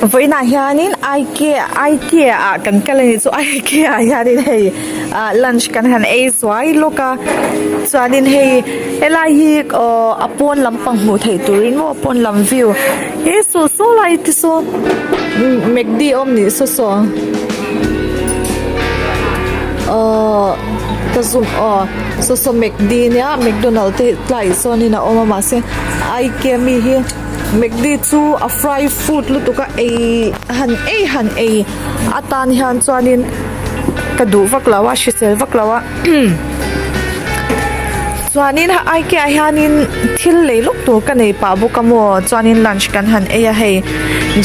Vawiinah hianin Ikea Ikea ah kan kal a nih chu Ikea ah hianin hei ah lunch kan han ei zuai lawk a chuanin hei helai hi aww a pawn lampang hmuh theih turin maw pawn lam view he saw saw lai te saw macd a awm nih saw saw aww ka zoom aw saw saw macd nia macdonald te tlaiah sawnin a awm a mahse Ikea mi hi. Mcd chu a fry food lutuk a ei han ei han ei atan hian chuanin ka duh vak lo a hrisel vak lo a chuanin Ikea ah hianin thil lei lawk tur ka nei pah bawk a maw chuanin lunch kan han ei a hei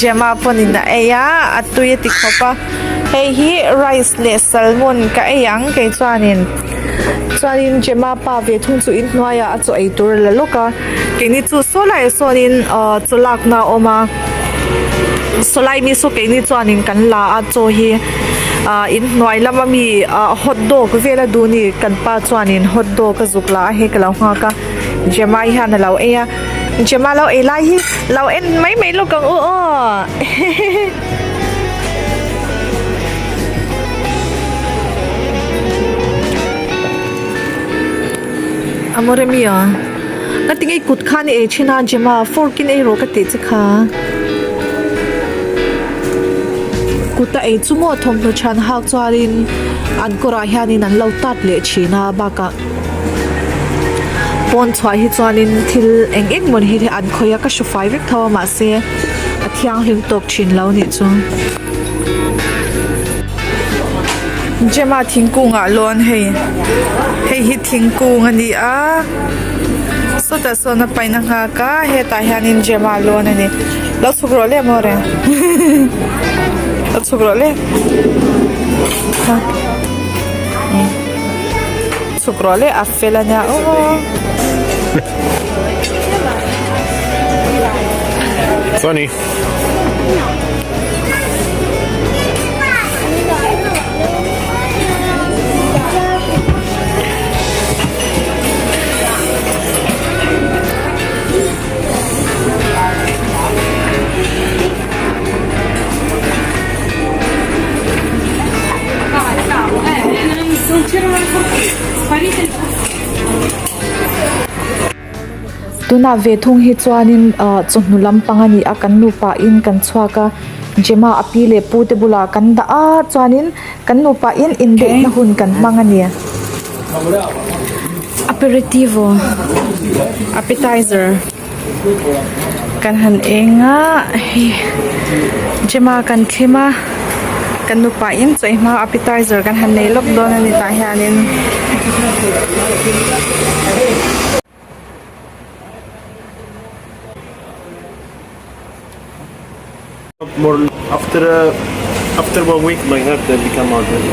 Gemma pawhin a ei a a tui a ti khawp a hei hi rice leh salmon ka ei ang kei chuanin chuanin Gemma pa ve thung chu inhnuaiah a chaw ei tur a la lawk a. Keini chu saw laiah sawnin ahh chaw lakna a awm a saw lai mi saw keini chuanin kan la a chaw hi ahh inhnuai lama mi ahh hot dog vel a duh a ni kan pa chuanin hot dog a zuk la a hei ka lo nghak a Gemma hian a lo ei a Gemma lo ei lai hi lo en mai mai lawk ang u aw. Amore mio Nga tinge kut khan i ei thin a Gemma fork in ei rawh ka tih che kha. Kut a ei chu maw thawmhnaw chhan hak chuanin an kawrah hianin an lo tat leh thin a bakah pawn chhuah hi chuanin thil eng eng maw ni hi an khawih a ka hru fai vek tho a mahse a thianghlim tawk thin lo nih chu. Gemma thingkung ah lawn hei hei hi thingkung a ni a sawtah sawn a pain a nghak a hetah hianin Gemma lawn a ni lo chhuk rawh le maw reng lo chhuk rawh le chhuk rawh le a fel a nia aw. Funny. Tunah ve thung hi chuanin ah chawhnu lampang a ni a kan nupa in kan chhuak a Gemma a pi leh pu te bulah kan dah a chuanin kan nupa in inbeihna hun kan hmang a ni. Aperitivo appetizer kan han eng a hei Gemma kan thlim a kan nupa in chawihma appetizer kan han nei lawk dawn a ni tah hianin. More after uh, after one week like that they become already.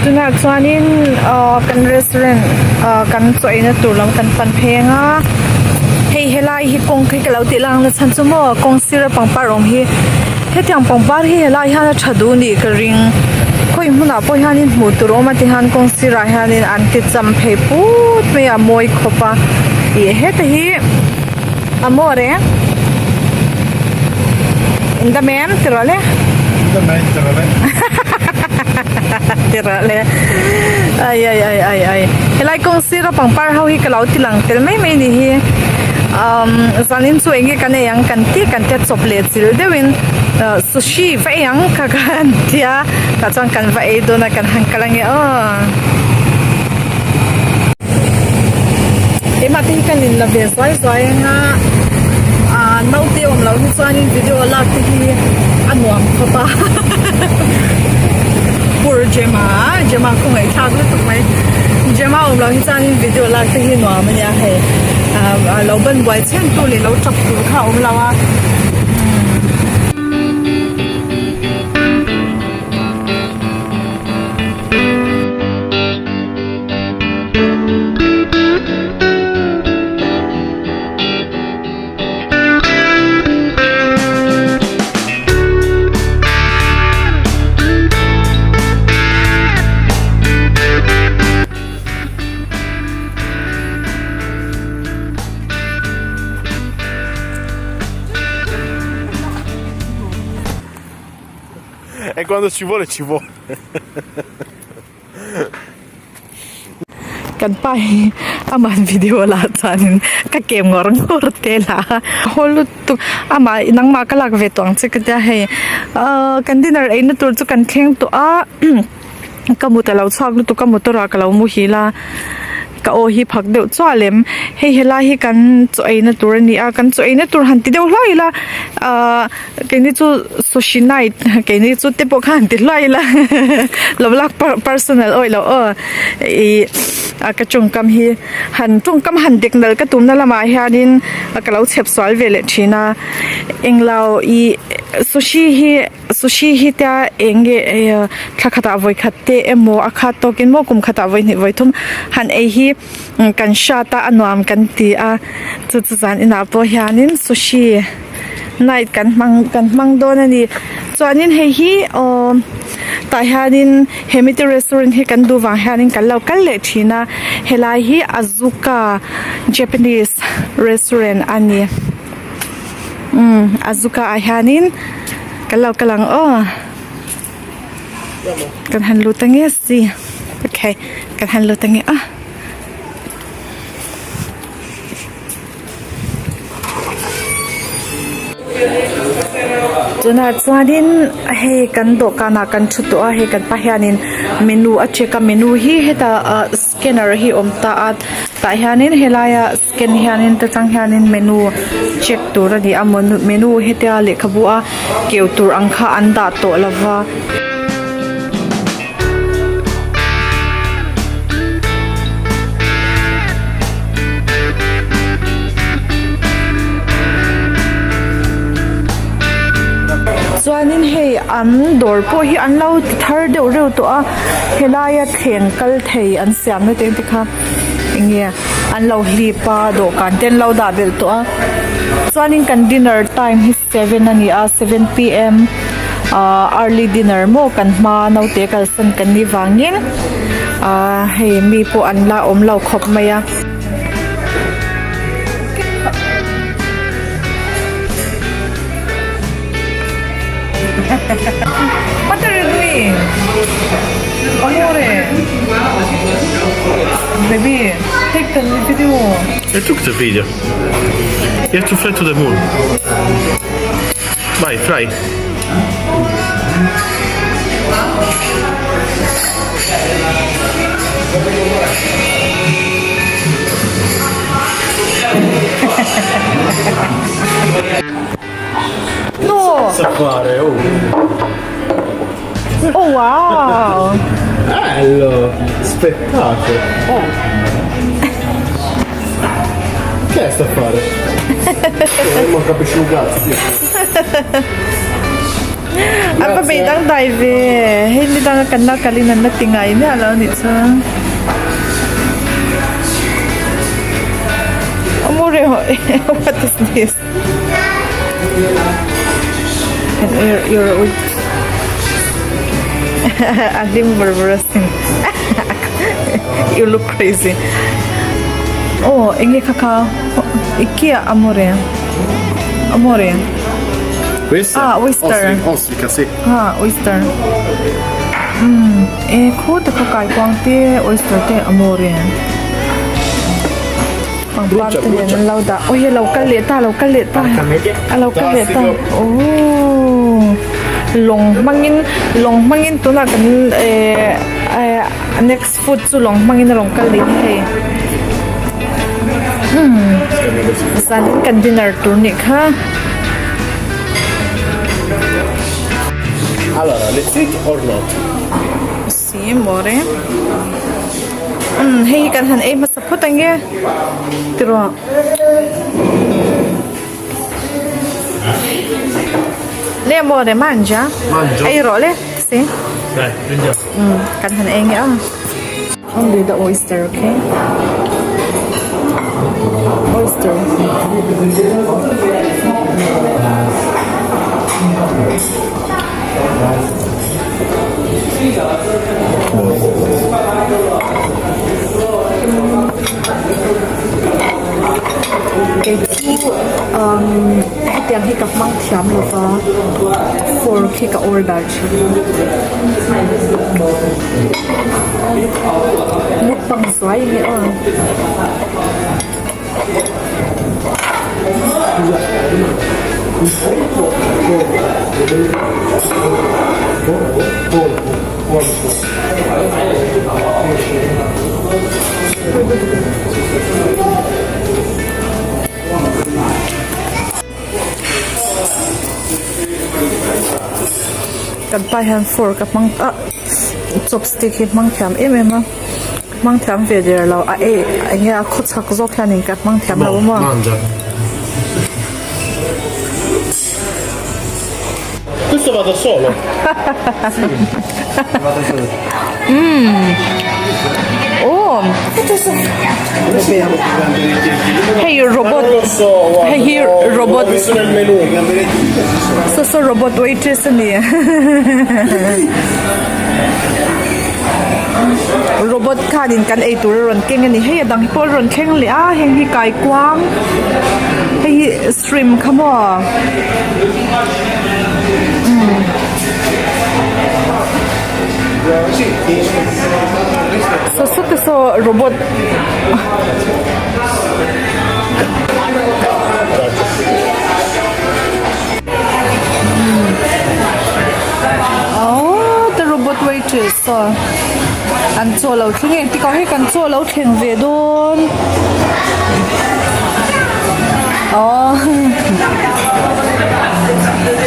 Tunah chuanin ahh kan restaurant ahh kan chaw eina tur lam kan pan phei anga hei helai hi kawng khi ka lo tih lang na chhan chu maw kawng sira pangpar awm hi hetiang pangpar hi helai hian a tha duh nih ka ring khawi hmunah pawh hianin hmuh tur awm a ti hian kawng sirah hianin an ti cham phei put mai a mawi khawp a ih heta hi a maw reng in dam em ti rawh le ti rawh le ai ai ai ai ai helai kawng sira pangpar ho hi ka lo ti lang tel mai mai ni hi umm zanin chu eng nge kan ei ang kan ti kan tia chawp leh chil deuhin ah sushi va ei ang kha kan tia tah chuan kan va ei dawn a kan han kal ange aw keimah te hi kan in la ve zuai zuai anga ah naute awm loh hi chuanin video lak te hi a nuam khawp a pur Gemma Gemma khawngaih thlak lutuk mai. awm loh hi chuanin video lak te hi nuam a nia hei ah lo ban buai chhen tu leh lo tap tur kha a awm lo a. E quando ci vuole ci vuole. Kan pa hi aman video lah chuanin ka ke ngawr ngawr te lah a haw lutuk amah nangmah ka lak ve tawh ang che ka tia hei ahh kan dinner ei na tur chu kan thleng tawh a ka mut a lo chhuak lutuk a motor ah ka lo muhil a ka aw hi phak deuh chuah lem hei helai hi kan chaw ei na tur a ni a kan chaw ei na tur han ti deuh hluai ila ahh. Keini chu sushi night keini chu te pawh kha han ti hluai ila lo lak personal awih loh aw ih a ka tawngkam hi han tawngkam han dek nalh ka tumna lamah hianin ka lo chhep sual ve leh thin a englo ih sushi hi sushi hi tia eng nge thla khatah vawi khat te emaw a khat tawkin maw kum khatah vawi hnih vawi thum han ei hi kan hriat a a nuam kan ti a chu chu zan inah pawh hianin sushi. Night kan hmang kan hmang dawn a ni chuanin hei hi aww tah hianin hemite restaurant hi kan duh vang hianin kan lo kal leh thin a helai hi azuka japanese restaurant a ni umm azuka ah hianin kan lo kal ang aw kan han lut ange si okay kan han lut ange aw. Tunah chuanin hei kan dawhkanah kan thu tawh a hei kan pa hianin menu a check a menu hi hetah ah scanner hi a awm ta a tah hianin helaia scan hianin ta tang hianin menu check tur a ni a menu hetia lehkhabu a keu tur ang kha an dah tawh lo va. Chuanin hei an dawr pawh hi an lo ti thar deuh reuh tawh a helaia thleng kal thei an siam na te te kha eng nge an lo hlip a dawhkan te an lo dah belh tawh a chuanin kan dinner time hi 7 a ni a 7 pm ahh early dinner maw kan hma naute kalsan kan nih vangin ahh hei mi pawh an la awm lo khawp mai a. What are you doing? Amore. Baby, take the video. I took the video. You have to fly to the moon. Vai, fly. No! Fare, oh. Oh wow! Bello! Spettacolo! Oh. Che è sta a fare? Non capisci un cazzo, ti. An va bei dang dai ve hei ni danga kan la kalin an la ti ngai miah lo anih chuan Amore what is this? A hlim vur vur asin you look crazy aw enge kha kha ikea amore amore Questa? Ah, oyster. Ostrica, sì. Ah, oyster. Um, e khu te kha kai kuang te oyster te amore. Pangpar te nen an lo dah awi a lo kal leh ta a lo kal leh ta a lo kal leh ta aww lawng hmangin lawng hmangin tunah kan ehh eh next food chu lawng hmangin a rawn kal leh hi hei umm zanin kan dinner tur nih kha. Allora, let's eat or not? Si, more. Umm hei hi kan han ei hmasa phawt ang e tiraw. Le amore mangia ei rawh le si umm kan han ei nge a. Only the oyster okay oyster. Kei chu umm hetiang hi ka hmang thiam lo va fork hi ka order thin mukbang zuai nge aw. Kan pa hian fork a hmang a chopstick hi hmang thiam em em a hmang thiam ve der lo a ei eng nge a khaw chhak zawk hianin ka hmang thiam lo a maw. Questo va da solo. Aw hei robot hei hi robot saw saw robot waitress a ni robot khanin kan ei tur a rawn keng a ni hei a dang pawh a rawn thleng leh a heng hi kaikuang hei hi shrimp kha maw umm. Saw saw te saw robot aww the robot waitress saw an chaw lo thleng e tikah hei kan chaw lo thleng ve dawn aww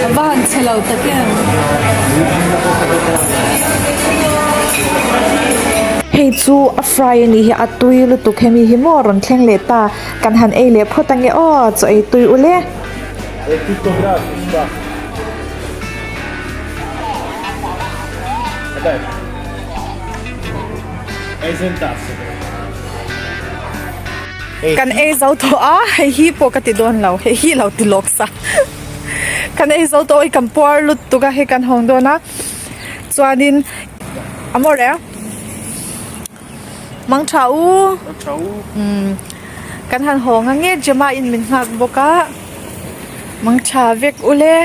a va han chhe lo tak em. Hei chu a fry a nih hi a tui lutuk hemi hi maw rawn thleng leh ta kan han ei leh phawt ange aw chaw ei tui ule. Kan ei zo tawh a hei hi pawh ka ti dawn lo hei hi lo ti lawk sa kan ei zo tawh a kan puar lutuk a hei kan hawng dawn a chuanin a maw reng mang tha u umm kan han hawng ang nge Gemma in min nghak bawk a mang tha vek ule.